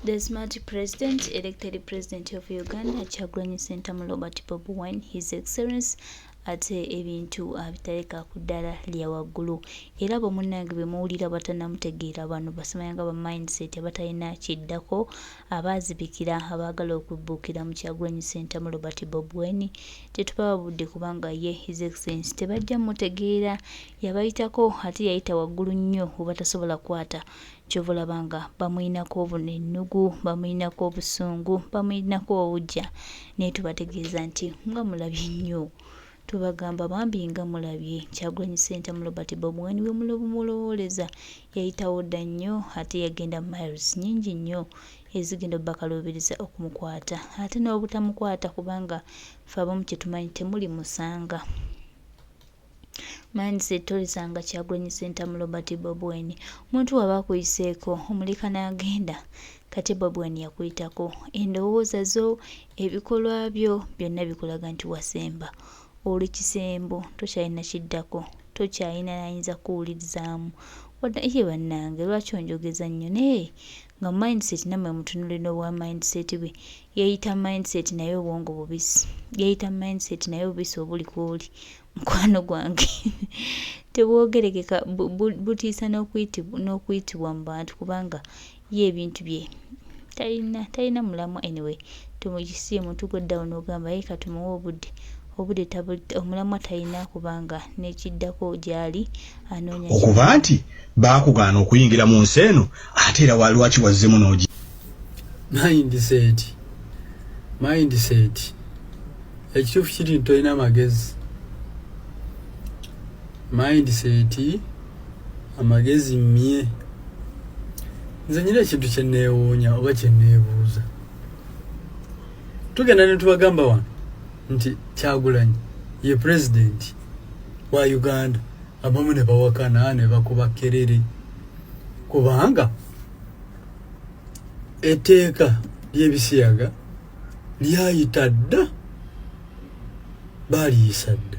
The smart president, elected president of Uganda, Kyagulanyi Ssentamu Robert Bobi Wine, His Excellence, ate ebintu abitaleka ku ddala lya waggulu. Era abo munnange be muwulira batannamutegeera, bano basimanya nga ba mindset abatalina kiddako, abaazibikira, abaagala okubbuukira mu Kyagulanyi Ssentamu Robert Bobi Wine, tetubawa budde kubanga ye His Excellence tebajja mutegeera. Yabayitako ate yayita waggulu nnyo we batasobola kukwata. Ky'ova olaba nga bamulinako buno ennugu, bamulinako obusungu, bamulinako obuggya, naye tubategeeza nti nga mulabye nnyo. Tubagamba bambi nga mulabye Kyagulanyi Ssentamu Robert Bobi Wine we mulowooleza yayitawo dda nnyo ate yagenda miles nnyingi nnyo ezigenda obbakaluubiriza okumukwata ate n'obutamukwata kubanga ffe abamu kye tumanyi temulimusanga. Mindset tolisanga Kyagulanyi Ssentamu Robert Bobi Wine. Omuntu w'aba akuyiseeko omuleka n'agenda, kati Bobi Wine yakuyitako. Endowooza zo, ebikolwa byo byonna bikulaga nti wasemba. Oli kisembo tokyalina kiddako, tokyalina n'ayinza kukuwulirizaamu. Wadde ye bannange lwaki onjogeza nnyo naye nga mindset nammwe mutunuulire n'obwa mindset bwe. Yeeyita mindset naye obwongo bubisi. Yeeyita mindset naye obubisi obuli kw'oli mukwano gwange tebwogerekeka, butiisa n'okuyitibwa mu bantu kubanga ye ebintu bye talina talina mulamwa. Anyway, tumukisiye muntu gw'oddawo n'ogamba ye katumuwe obudde, obudde omulamwa talina kubanga n'ekiddako gy'ali anoonya. Okuba nti baakugaana okuyingira mu nsi eno, ate era lwaki wazzemu n'ogi? Mindset, mindset, ekituufu kiri nti tolina magezi. Mindset, amagezi mmye. Nze nyina ekintu kyeneewuunya oba kyeneebuuza. Tugenda ne tubagamba wano nti Kyagulanyi ye pulezidenti wa Uganda, abamu ne bawakana ne bakuba kerere kubanga etteeka ly'ebisiyaga lyayita dda, baaliyisa dda.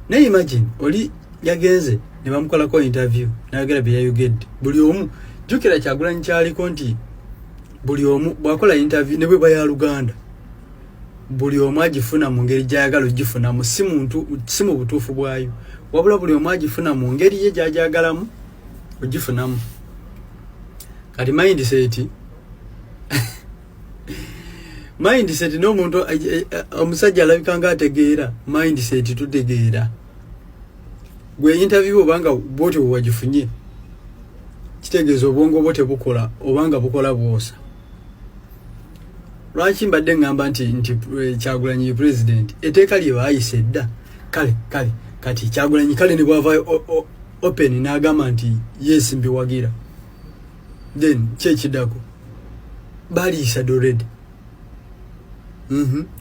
Naye imagine oli yagenze ne bamukolako interview nayogera bye yayogedde. Buli omu jjukira Kyagulanyi kyaliko nti buli omu bw'akola interview, ne bweba ya Luganda, buli omu agifuna mu ngeri gy'ayagala ogifunamu, si muntu si mu butuufu bwayo, wabula buli omu agifuna mu ngeri ye gy'agyagalamu ogifunamu. Kati mindset, mindset n'omuntu omusajja alabika nga ategeera. Mindset, tutegeera gwe interview obanga bwotyo bwewagifunye, kitegeeza obwongo bwo tebukola obanga bukola bwosa. Lwaki mbadde ŋŋamba nti Kyagulanyi ye president? Etteeka lye baayisa edda. Kale kati Kyagulanyi kale ne bwavayo open n'agamba nti yes, mbiwagira, then kyekiddako baliisa already.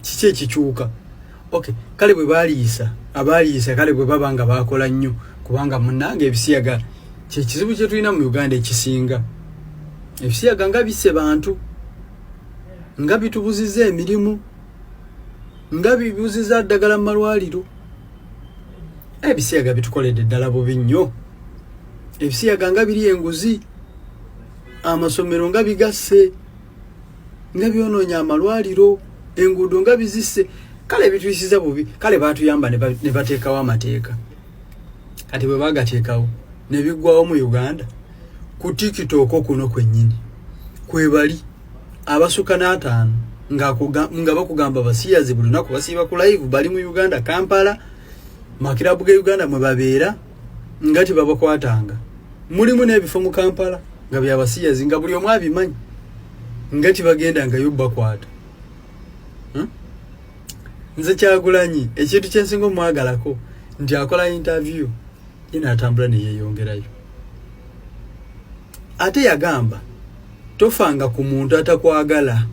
Kiki ekikyuka? Okay, kale bwe baliisa, abaaliisa kale bwe baba nga bakola nnyo, kubanga munnange ebisiyaga kyekizibu kye tulina mu Uganda ekisinga. Ebisiyaga nga bisse bantu, nga bitubuziza emirimu, nga bibuziza ddagala mu malwaliro. Ebisiyaga bitukoledde ddala bubi nnyo. Ebisiyaga nga biri enguzi, amasomero nga bigasse, nga byonoonya amalwaliro, enguudo nga bizisse. Kale bituyisiza bubi. Kale batuyamba ne bateekawo amateeka. Kati bwe bagateekawo ne biggwawo mu Uganda, ku TikTok kuno kwennyini kwebali abasuka n'ataano nga bakugamba basiyazi buli lunaku basiiba ku live, bali mu Uganda, Kampala, makirabu ge Uganda mwe babeera nga tebabakwatanga. Mulimu n'ebifo mu Kampala nga byabasiyazi, nga buli omu abimanyi, nga tibagendangayo bakwata. Nze Kyagulanyi ekintu kyensinga omwagalako nti akola interview ye n'atambula neyeyongerayo. Ate yagamba tofanga ku muntu atakwagala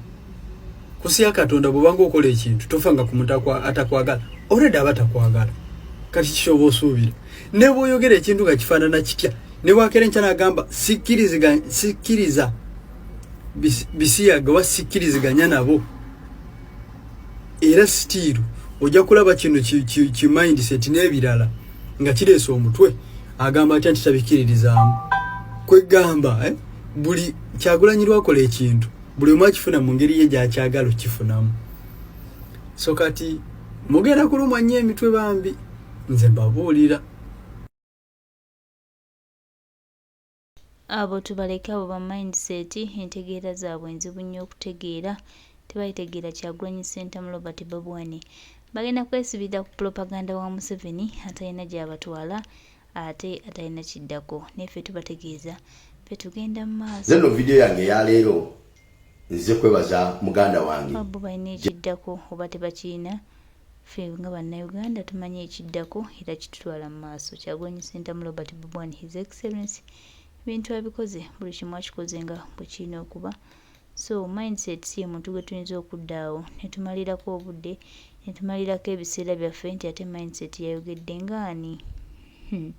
kusya Katonda. Bwobanga okola ekintu, tofanga ku muntu atakwagala. Already aba takwagala, kati kikyoba osuubira ne bw'oyogera ekintu nga kifaanana kitya? Ne bwakera enkya n'agamba sikkiriza bisiyaga oba sikkiriziganya nabo, era still ojja kulaba kino ki mindset n'ebirala nga kireese omutwe agamba atya nti tabikkiririzaamu. Kwegamba, eh? Buli Kyagulanyi lwakola ekintu, buli omu akifuna mu ngeri ye gyakyagala okifunamu. So kati mugenda kulumwa nnyo emitwe bambi, nze mbabuulira. Abo tubaleke, abo ba mindset entegeera zaabwe nzibu nnyo okutegeera, tebalitegeera Kyagulanyi Ssentamu Robert Bobi Wine. Bagenda kwesibira ku propaganda wa Museveni atalina gy'abatwala ate atalina kiddako, naye ffe tubategeeza ffe tugenda mu maaso. Nze nno vidiyo yange eya leero nzize kwebaza muganda wange. Oba bo balina ekiddako oba tebakirina, ffe nga Bannayuganda tumanyi ekiddako era kitutwala mu maaso. Kyagulanyi Ssentamu Robert Bobi Wine His Excellency ebintu abikoze, buli kimu akikoze nga bwe kirina okuba. So mindset si ye muntu gwe tuyinza okudda awo ne tumalirako obudde ne tumalirako ebiseera byaffe nti ate mindset yayogedde ng'ani? Hmm.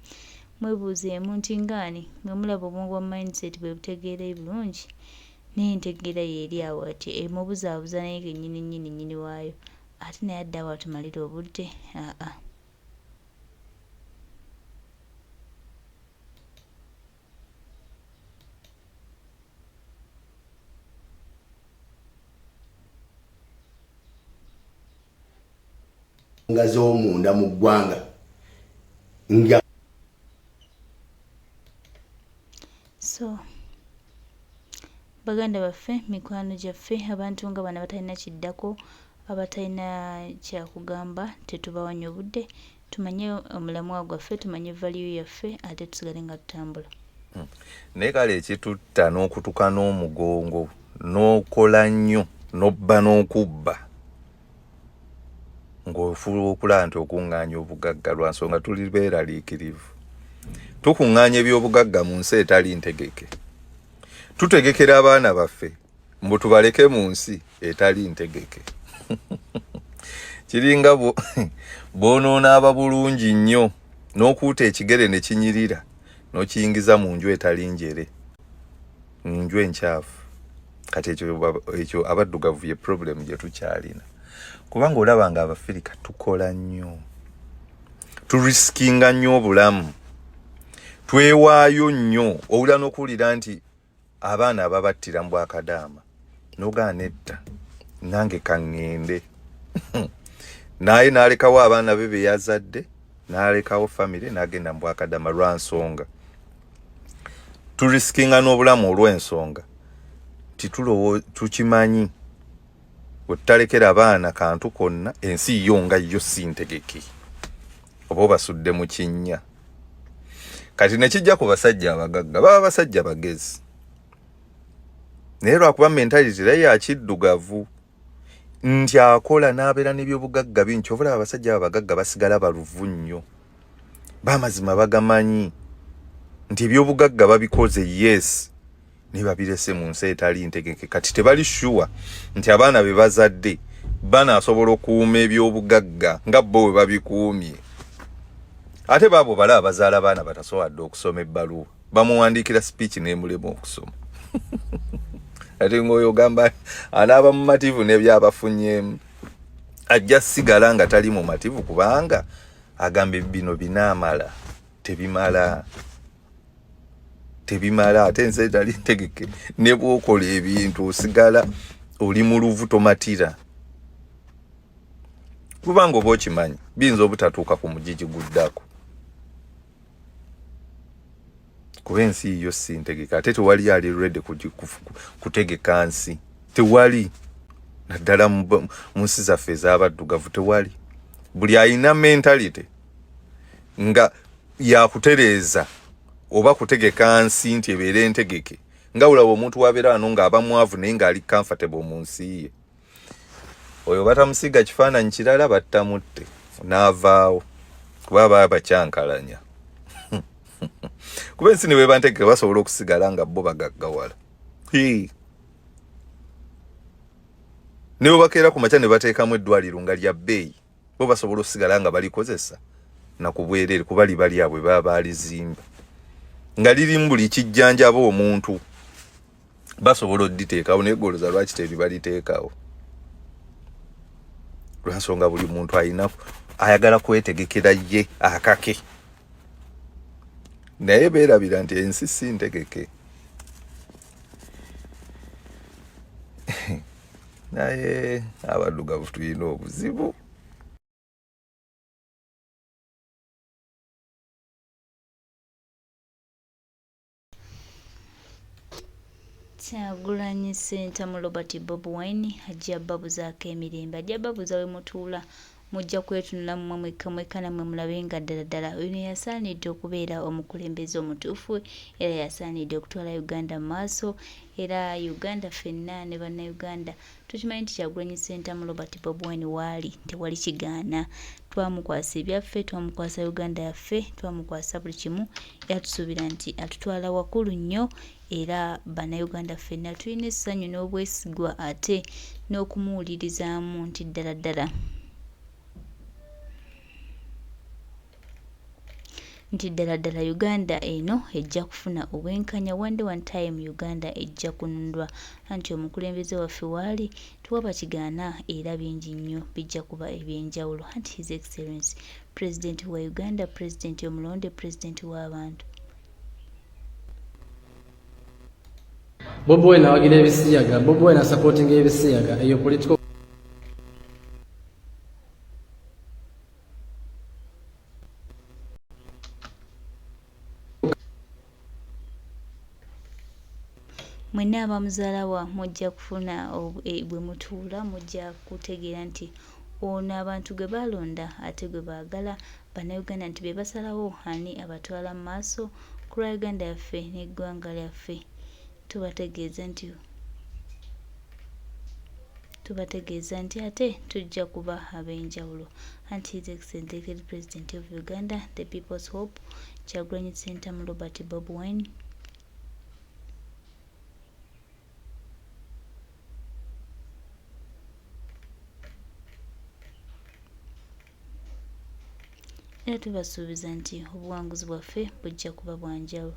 Mwebuuzeemu nti ng'ani? Mwe mulaba obwongo bwa mindset bwe butegeera ebirungi naye entegeera ye eri awo ati emubuzaabuza naye kennyini nnyini nnyini waayo ate naye adde awo atumalire obudde aa. Nga z'omunda mu ggwanga nga So baganda baffe, mikwano gyaffe, abantu nga bano abatalina kiddako, abatalina kyakugamba, tetubawa nnyo budde. Tumanye omulamwa gwaffe, tumanye value yaffe ate tusigale nga tutambula. Naye kale ekitutta n'okutuka n'omugongo n'okola nnyo n'obba n'okubba ng'ofuba okulaba nti okuŋŋaanya obugagga lwa nsonga tuli beeraliikirivu. Tukuŋŋaanya eby'obugagga mu nsi etali ntegeke. Tutegekera abaana baffe mbu tubaleke mu nsi etali ntegeke. Kiringa bw'onoonaaba bulungi nnyo n'okuuta ekigere ne kinyirira n'okiyingiza mu nju etali njere, mu nju enkyafu. Kati ekyo abaddugavu ye problem gye tukyalina, kubanga olaba nga Abafirika tukola nnyo, turisikinga nnyo obulamu, twewaayo nnyo. Owulira n'okuwulira nti abaana ababattira mu bwakadaama nogaana etta nange kaŋŋende naye n'alekawo abaana be be yazadde, n'alekawo famire n'agenda mu bwakadaama lwa nsonga turisikinga n'obulamu olw'ensonga nti tukimanyi bwe tutalekera baana kantu konna ensi yo nga yo si ntegeke, oba obasudde mu kinnya. Kati nekijja ku basajja abagagga, baba basajja bagezi, naye lwakuba mentality era yakiddugavu nti akola n'abeera n'ebyobugagga bingi. Kyova olaba abasajja abo abagagga basigala baluvu nnyo, bamazima bagamanyi nti ebyobugagga babikoze, yes, naye babirese mu nsi etali ntegeke. Kati tebali shuwa nti abaana be bazadde banaasobola okukuuma ebyobugagga nga bo bwe babikuumye. Ate baabo balaba bazaala baana batasowadde okusoma ebbaluwa, bamuwandiikira speech n'emulema okusoma. Ate ng'oyo ogamba anaaba mumativu n'ebyabafunyeemu, ajja sigala nga tali mumativu kubanga agamba bino binaamala, tebimala, tebimala. Ate ensi etali ntegeke ne bw'okola ebintu osigala oli mu luvu, tomatira, kubanga oba okimanyi biyinza obutatuuka ku mugigi guddako, kuba ensi yo si ntegeke. Ate tewali ali ready kutegeka nsi, tewali, naddala mu nsi zaffe ez'abaddugavu tewali. Buli alina mentality nga yakutereeza oba kutegeka nsi nti ebeere ntegeke, nga ulaba omuntu wabeera wano ng'aba mwavu naye ng'ali comfortable mu nsi ye, oyo batamusiiga kifaananyi kirala, battamutte n'avaawo, kuba baba bakyankalanya. Kuba ensi ne bweba ntegeke basobola okusigala nga bo bagaggawala. Ne bwe bakeera ku makya ne bateekamu eddwaliro nga lya bbeeyi, bo basobola okusigala nga balikozesa na ku bwereere, kuba liba lyabwe, baba baalizimba nga lirimu buli kijjanjaba omuntu, basobola oditeekawo. Naye goloza lwaki tebibaliteekawo? Lwansonga buli muntu alina ayagala kwetegekera ye akake, naye beerabira nti ensi si ntegeke. Naye abaddugavu tulina obuzibu. Kyagulanyi Ssentamu Robert Bobi Wine ajja babuzaako emirembe, ajja babuza we mutuula, mujja kwetunula mmwe mwekka mwekka nammwe mulabe nga ddala ddala oyo yasaanidde okubeera omukulembeze omutuufu era yasaanidde okutwala Uganda mu maaso era Uganda ffenna ne Bannayuganda Tukimanyi nti Kyagulanyi Ssentamu Robert Bobi Wine waali tewali kigaana. Twamukwasa ebyaffe, twamukwasa Uganda yaffe, twamukwasa buli kimu era tusuubira nti atutwala wakulu nnyo era Bannayuganda ffenna tulina essanyu n'obwesigwa ate n'okumuwulirizaamu nti ddala ddala Nti ddala ddala Uganda eno ejja kufuna obwenkanya one day one time Uganda ejja kununulwa anti omukulembeze waffe waali tewaba kigaana era bingi nnyo bijja kuba ebyenjawulo anti his excellence president wa Uganda president omulonde president w'abantu. Bobi Wine awagira ebisiyaga, Bobi Wine asupportinga ebisiyaga, eyo political Mwenna abamuzaalawa mujja kufuna e, bwe mutuula mujja kutegeera nti ono abantu gwe baalonda ate gwe baagala Bannayuganda nti be basalawo ani abatwala mu maaso ku lwa Uganda yaffe n'eggwanga lyaffe. Tubategeeza nti Tubategeeza nti ate tujja kuba ab'enjawulo anti His Excellency Elected President of Uganda, the People's Hope, Kyagulanyi Ssentamu Robert Bobi Wine, era tubasuubiza nti obuwanguzi bwaffe bujja kuba bwanjawulo.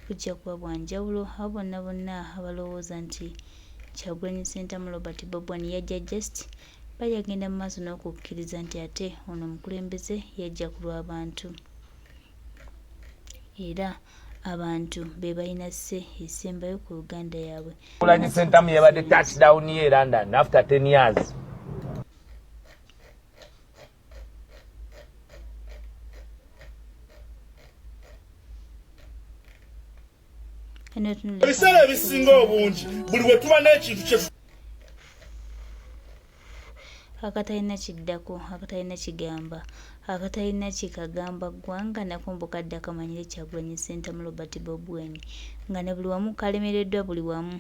Bujja kuba bwa njawulo abo bonna bonna abalowooza nti Kyagulanyi Ssentamu Robert Bobi Wine yajja just balyagenda mu maaso n'okukkiriza nti ate ono omukulembeze yajja ku lw'abantu era abantu be balina sse esembayo ku Uganda yaabwe. Kyagulanyi Ssentamu yabadde touchdown ye e London after 10 years. Ebiseera ebisinga obungi buli we tuba n'ekintu kye akatalina kiddako, akatalina kigamba, akatalina kikagamba ggwanga nako mbu kadda kamanyire Kyagulanyi Ssentamu Robert Bobi Wine nga ne buli wamu kalemereddwa buli wamu.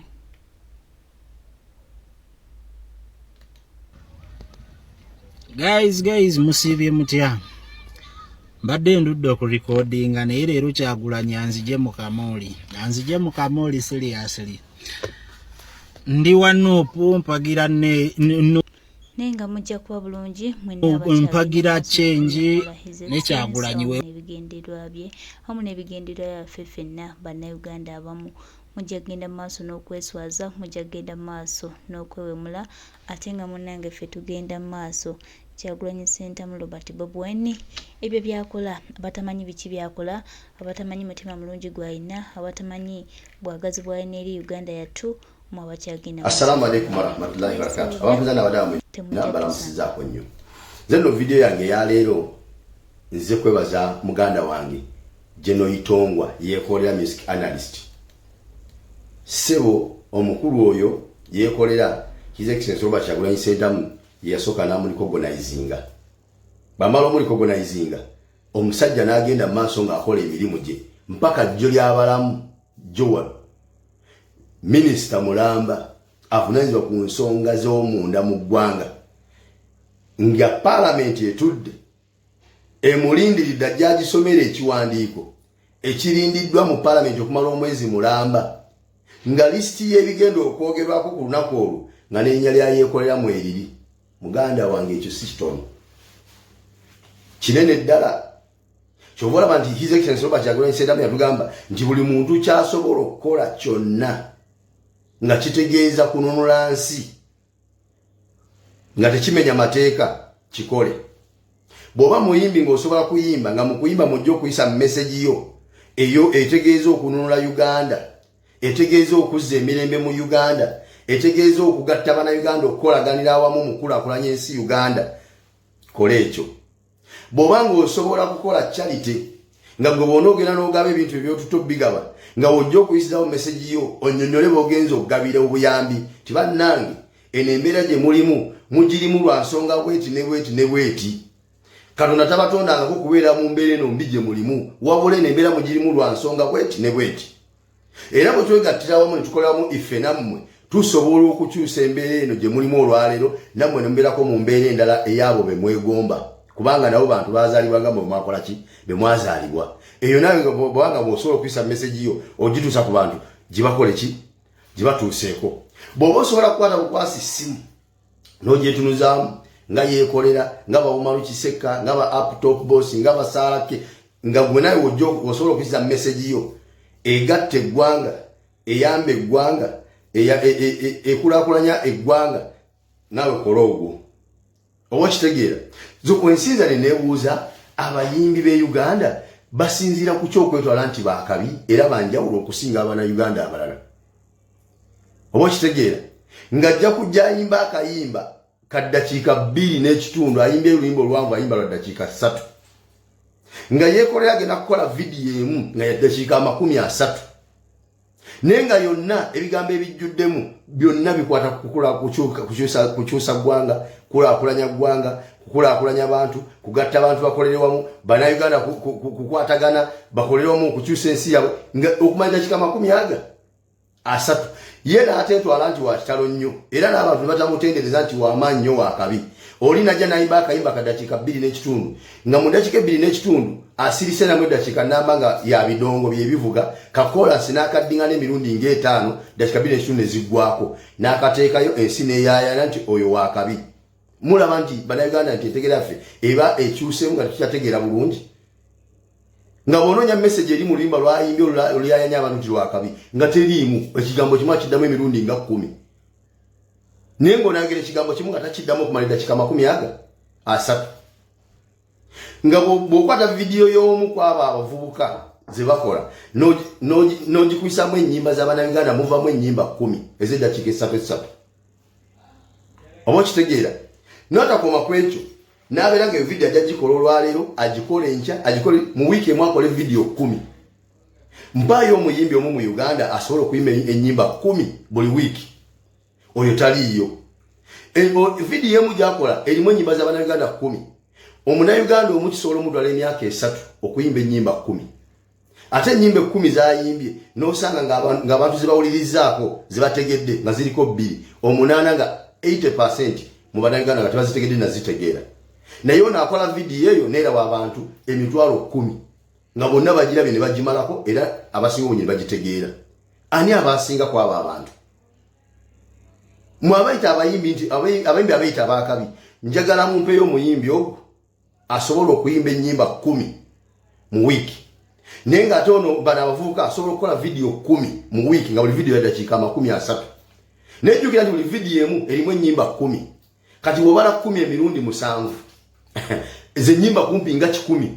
Guys, guys, musiibye mutya? Mbadde ndudde okurekodinga naye leero Kyagulanyi anzije mu kamooli, anzije mu kamooli seriously. Ndi wa Nup, mpagira ne naye nga mujja kuba bulungi mpagira change ne Kyagulanyi we ebigendererwa bye wamu n'ebigendererwa byaffe ffenna Bannayuganda abamu. Mujja kugenda mu maaso n'okweswaza, mujja kugenda mu maaso n'okwewemula ate nga munnange ffe tugenda mu maaso. Kyagulanyi Ssentamu Robert Bobi Wine ebyo by'akola abatamanyi biki by'akola, abatamanyi mutima mulungi gw'alina, abatamanyi bwagazi bw'alina eri Uganda yattu mwe abakyagenda mu maaso Assalamu alaikum warahmatullahi wabarakatuh. Abampuza n'abadamu mwenna temujja mbalamusizaako nnyo. Nze nno vidiyo yange eya leero nzize kwebaza muganda wange General Itongwa yekolera music analyst. Ssebo omukulu oyo yekolera His Excellency Robert Kyagulanyi Ssentamu yeyasooka n'amulikogonizinga. Bamala omulikogonizinga omusajja n'agenda mu maaso ng'akola emirimu gye mpaka jjo ly'abalamu Joan minisita mulamba avunanyizibwa ku nsonga z'omunda mu ggwanga nga palamenti etudde emulindiridde ajja agisomera ekiwandiiko ekirindiddwa mu palamenti okumala omwezi mulamba nga lisiti y'ebigenda okwogerwako ku lunaku olwo nga n'erinnya lya yeekolera mweriri. Muganda wange ekyo si kitono, kinene ddala. Kyova olaba nti His Excellency Robert Kyagulanyi Ssentamu yatugamba nti buli muntu kyasobola okukola kyonna nga kitegeeza kununula nsi nga tekimenya mateeka kikole. Bw'oba muyimbi ng'osobola kuyimba nga mu kuyimba mujja okuyisa meseji yo eyo etegeeza okununula Uganda, Etegeeza okuzza emirembe mu Uganda, etegeeza okugatta Bannayuganda okukolaganira awamu mu kukulaakulanya ensi Uganda, kola ekyo. Bw'oba ng'osobola kukola charity, nga gwe bwona ogenda n'ogaba ebintu ebyotuto bigaba, nga wojja okuyisizawo message yo onyonyole b'ogenza okugabira obuyambi ti bannange, eno embeera gye mulimu mugirimu lwa nsonga bweti ne bweti ne bweti. Katonda tabatondangako kubeera mu mbeera eno mbi gye mulimu, wabula eno embeera mugirimu lwa nsonga bweti ne bweti, era bwe twegattira wamu ne tukolamu iffe nammwe tusobola okukyusa embeera eno gye mulimu olwaleero, nammwe ne mubeerako mu mbeera endala ey'abo be mwegomba, kubanga nabo bantu bazaalibwa nga mwe mwakola ki, be mwazaalibwa. Eyo nawe bwanga bw'osobola okuyisa message yo ogituusa ku bantu, gibakole ki, gibatuuseeko. Bw'oba osobola kukwata bukwasi ssimu n'ogyetunuzaamu nga yeekolera, nga bawumalu Kisekka, nga ba uptop boss, nga basaalake, nga gwe nawe ojja osobola okuyisa message yo egatta eggwanga, eyamba eggwanga, ekulaakulanya eggwanga, naawe kola ogwo. Oba okitegeera? Ensinza ne neebuuza, abayimbi b'e Uganda basinziira ku kyokwetwala nti bakabi era banjawulo okusinga Abanauganda abalala? Oba okitegeera? Ng'ajja kujja ayimba akayimba ka ddakiika 2.5, ayimbye oluyimba oluwanvu, ayimba lwa ddakiika 3, nga yeekolera agenda kukola vidiyo emu nga ya ddakiika 30, naye nga yonna ebigambo ebijjuddemu byonna bikwata kukyusa ggwanga, kulaakulanya ggwanga, kukulaakulanya bantu, kugatta bantu bakolere wamu, Bannayuganda kukwatagana bakolere wamu okukyusa ensi yabwe, nga okumanya dakiika 30 ye n'ateetwala nti wa kitalo nnyo, era n'abantu ne batamutendereza nti w'amaanyi nnyo, wakabi. Oli najja n'ayimba akayimba ka ddakiika 2.5, nga mu ddakiika 2.5 asirise namu eddakiika namba nga ya bidongo byebivuga kakolansi, n'akaddinga n'emirundi ng'etaano, ddakiika 2.5 ne ziggwako, n'akateekayo, ensi neyaayana nti oyo wakabi. Mulaba nti Bannayuganda nti entegeera yaffe eba ekyuseemu, nga tetukyategeera bulungi, nga bw'onoonya message eri mu luyimba lwayimbye oluyayanya abantu nti lwakabi, nga teriimu ekigambo kimu akiddamu emirundi nga 10, naye ng'onayogera ekigambo kimu nga takiddamu okumala eddakiika 30. Nga bw'okwata vidiyo y'omu ku abo abavubuka ze bakola n'ogikuyisamu ennyimba z'Abannayuganda, muvamu ennyimba 10 ez'eddakiika esatu esatu. Oba okitegeera? N'atakoma ku ekyo, n'abeera nga evidiyo ajja gikola olwaleero, agikola enkya, agikole mu wiiki emu, akole vidiyo 10. Mpaayo omuyimbi omu mu Uganda asobola okuyimba ennyimba 10 buli wiiki. Oyo taliiyo. Vidiyo emu gyakola erimu ennyimba z'Abannayuganda 10. Omunnayuganda omu kisobola omutwala emyaka 3 okuyimba ennyimba 10, ate ennyimba 10 zayimbye n'osanga ng'abantu zebawulirizaako zebategedde nga ziriko bbiri, omunaana nga 80% mu Bannayuganda nga tebazitegedde nazitegeera. Naye ono akola vidiyo eyo neerawa abantu 100,000, nga bonna bagirabye ne bagimalako, era abasinga obungi ne bagitegeera. Ani abasinga ku abo abantu mwe abayita abayimbi nti abayimbi abayita abakabi? Njagala mumpeyo omuyimbi ogwo asobola okuyimba ennyimba 10 mu wiiki, naye ng'ate ono bano abavubuka asobola okukola vidiyo 10 mu wiiki, nga buli vidiyo ya dakiika 30. Naye jjukira nti buli vidiyo emu erimu ennyimba 10. Kati bw'obala 10 emirundi 7, ze ennyimba kumpi nga 100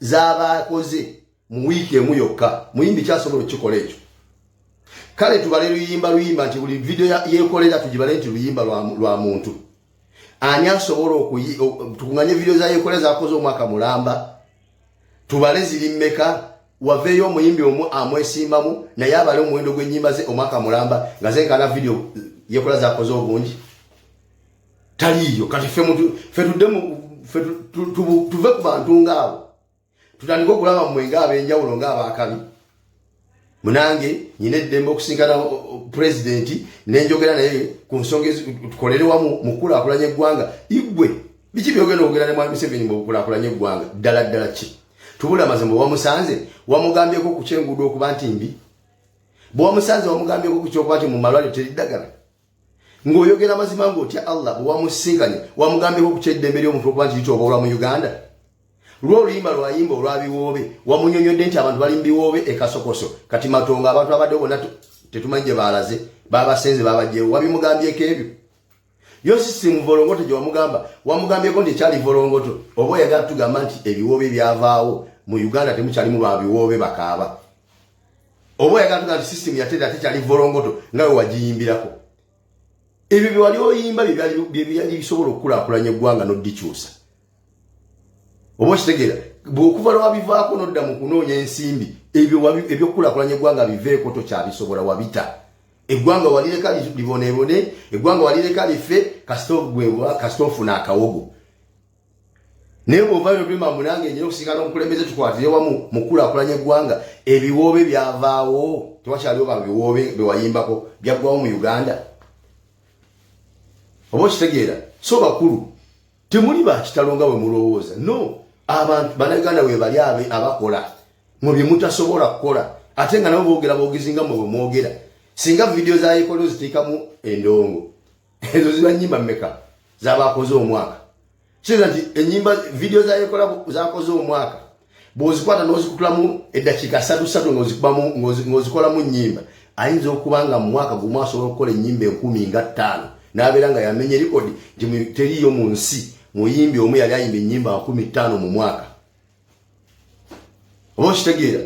z'abaakoze mu wiiki emu yokka. Muyimbi kyasobola okukikola ekyo? Kale tubale luyimba luyimba nti buli vidiyo yekolera tugibale nti luyimba lwa muntu. Ani asobola tukunganye vidiyo za yekolera zakoze omwaka mulamba, tubale ziri mmeka, waveeyo omuyimbi omu amwesimbamu, naye abale omuwendo gw'ennyimba ze omwaka mulamba nga zenkana vidiyo yekola zakoze obungi? Taliiyo. Kati ffe tuddemu, tuve ku bantu ngaabo, tutandike okulaba mmwe ng'ab'enjawulo, ng'abaakabi. Munange, nyina eddembe okusinkana pulezidenti nenjogera naye ku nsonga, tukolere wamu mu kukulaakulanya eggwanga. Igwe biki byogenda okwogera ne Mwami Museveni mu kukulaakulanya eggwanga? Ddala ddala ki? Tubula amazima, bwe wamusanze wamugambyeko ku kyenguudo okuba nti mbi? Bwe wamusanze wamugambyeko ku kyokuba nti mu malwaliro teri ddagala? Ng'oyogera amazima ng'otya Allah, bwe wamusinkanye wamugambyeko ku kyeddembe ly'omuntu okuba nti litooboolwa mu Uganda? Lwoluyimba lwayimba olwabiwoobe, wamunyonyodde nti abantu bali mu biwoobe ekasokoso kati matongo, abantu abaddewo bonna tetumanyi gye baalaze, babasenze, babajjewo? Wabimugambyeko ebyo? Yo system volongoto gye wamugamba, wamugambyeko nti ekyali volongoto? Oba oyagala tugamba nti ebiwoobe byavaawo mu Uganda, temukyalimu babiwoobe bakaaba? Oba oyagala tuga nti system yatereera tekyali volongoto nga we wagiyimbirako. Ebyo bye wali oyimba bye byali bisobola okukulaakulanya eggwanga n'oddikyusa. Oba okitegeera, bw'okuva lwe wabivaako n'odda mu kunoonya ensimbi, ebyo ebyokukulaakulanya eggwanga biveeko, tokyabisobola, wabita. Eggwanga walireka liboneebone, eggwanga walireka life, kasita ofuna akawogo. Naye bw'ovayo n'opima mbu nange nyina okusinkana omukulembeze tukwatire wamu mu kukulaakulanya eggwanga, ebiwoobe byavaawo, tewakyaliwo ba biwoobe bye wayimbako, byaggwawo mu Uganda. Oba okitegeera? So bakulu, temuli ba kitalo nga bwe mulowooza. No, abantu Bannayuganda we bali abakola mwe bye mutasobola kukola, ate nga nabo boogera boogezi nga mwe bwe mwogera. Singa vidiyo za Yekolero ziteekamu endongo, ezo ziba nnyimba mmeka z'aba akoze omwaka? Kitegeeza nti ennyimba vidiyo za Yekola z'akoze omwaka bw'ozikwata n'ozikutulamu eddakiika ssatu ssatu ng'ozikolamu nnyimba, ayinza okuba nga mu mwaka gumu asobola okukola ennyimba 50,000 n'abeera nga yamenye likodi nti teriiyo mu nsi muyimbi omu yali ayimba ennyimba 50,000 mu mwaka. Oba okitegeera?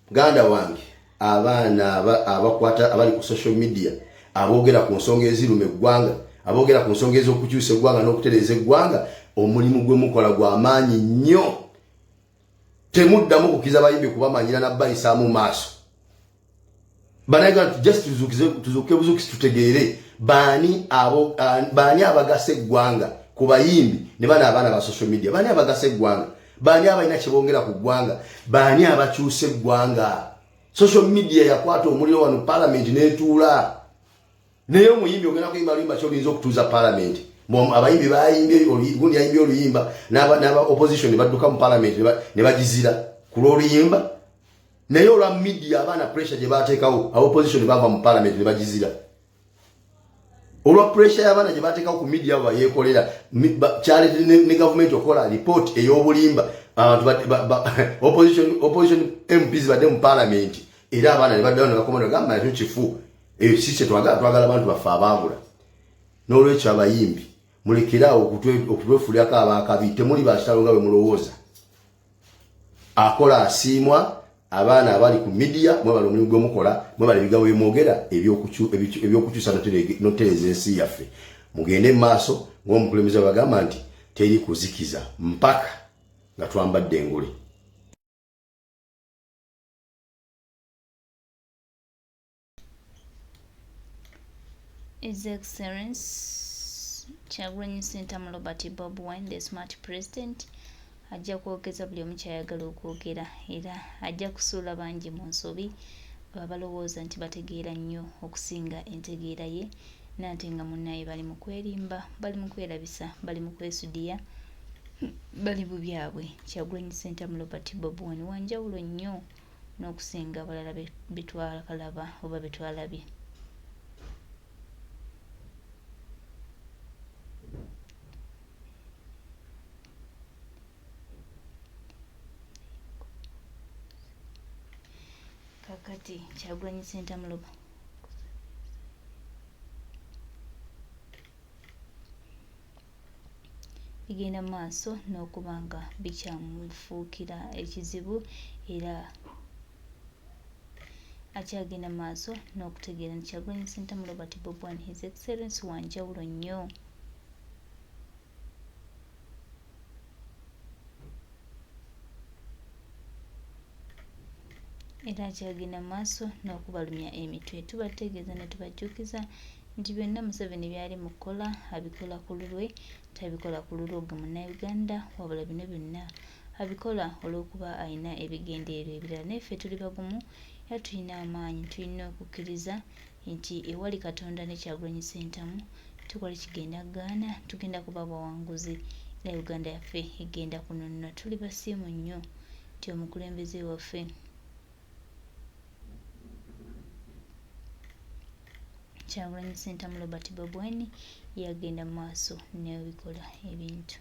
Muganda wange, abaana abakwata abali ku social media aboogera ku nsonga eziruma eggwanga, aboogera ku nsonga ez'okukyusa eggwanga n'okutereeza eggwanga, omulimu gwe mukola gwa maanyi nnyo. Temuddamu kukkiriza bayimbi kubamanyira na bayisaamu maaso. Bannayuganda, just tuzuuke buzuukusi tutegeere baani abo, baani abagasa eggwanga ku bayimbi ne bano abaana ba social media, baani abagasa eggwanga, baani abalina kye bongera ku ggwanga, baani abakyusa eggwanga. Social media yakwata omuliro wano, parliament n'etuula. Naye omuyimbi ogenda kuyimba luyimba ki oluyinza okutuuza parliament? Abayimbi bayimbye, gundi yayimbye oluyimba n'aba opposition ne badduka mu parliament ne bagizira ku lw'oluyimba. Naye olwa media, abaana pressure gye bateekawo, aba opposition bava mu parliament ne bagizira olwa pressure y'abaana gye bateekawo ku media. Abo bayeekolera kyaleetedde ne gavumenti okukola report ey'obulimba. Abantu opposition MPs badde mu parliament, era abaana ne baddayo ne bakoma ne bagamba nakyo kifu, eyo si kye twagala, twagala abantu baffe abaabula. N'olwekyo abayimbi mulekeraawo okutwefuulirako abakabi, temuli bakitalo nga bwe mulowooza. Akola asiimwa. Abaana abali ku media, mwebale omulimu gwe mukola, mwebale ebigambo bye mwogera ebyokukyusa n'okutereeza ensi yaffe. Mugende mu maaso ng'omukulembeze bagamba nti teri kuzikiza mpaka nga twambadde engule. His Excellence Kyagulanyi Ssentamu Robert Bobi Wine, the smart president, ajja kwogeza buli omu ky'ayagala okwogera, era ajja kusuula bangi mu nsobi abalowooza nti bategeera nnyo okusinga entegeera ye, nate nga munnaye bali mu kwerimba, bali mu kwerabisa, bali mu kwesudiya, bali mu byabwe. Kyagulanyi Ssentamu Robert Bobi Wine wa njawulo nnyo n'okusinga abalala be twakalaba oba be twalabye. Kakati Kyagulanyi Ssentamu Robert bigenda mu maaso n'okuba nga bikyamufuukira ekizibu, era akyagenda mu maaso n'okutegeera nti Kyagulanyi Ssentamu Robert Bobi Wine His Excellence wa njawulo nnyo. Era akyagenda mu maaso n'okubalumya emitwe. Tubategeeza ne tubajjukiza nti byonna Museveni by'ali mu kukola abikola ku lulwe, tabikola ku lulwo ggwe Munnayuganda, wabula bino byonna abikola olw'okuba alina ebigendererwa ebirala. Naye ffe tuli bagumu era tulina amaanyi, tulina okukkiriza nti ewali Katonda ne Kyagulanyi Ssentamu tukola kigenda kugaana, tugenda kuba bawanguzi era Uganda yaffe egenda kununula. Tuli basiimu nnyo nti omukulembeze waffe Kyagulanyi Ssentamu Robert Bobi Wine yagenda mu maaso n'ebikola ebintu.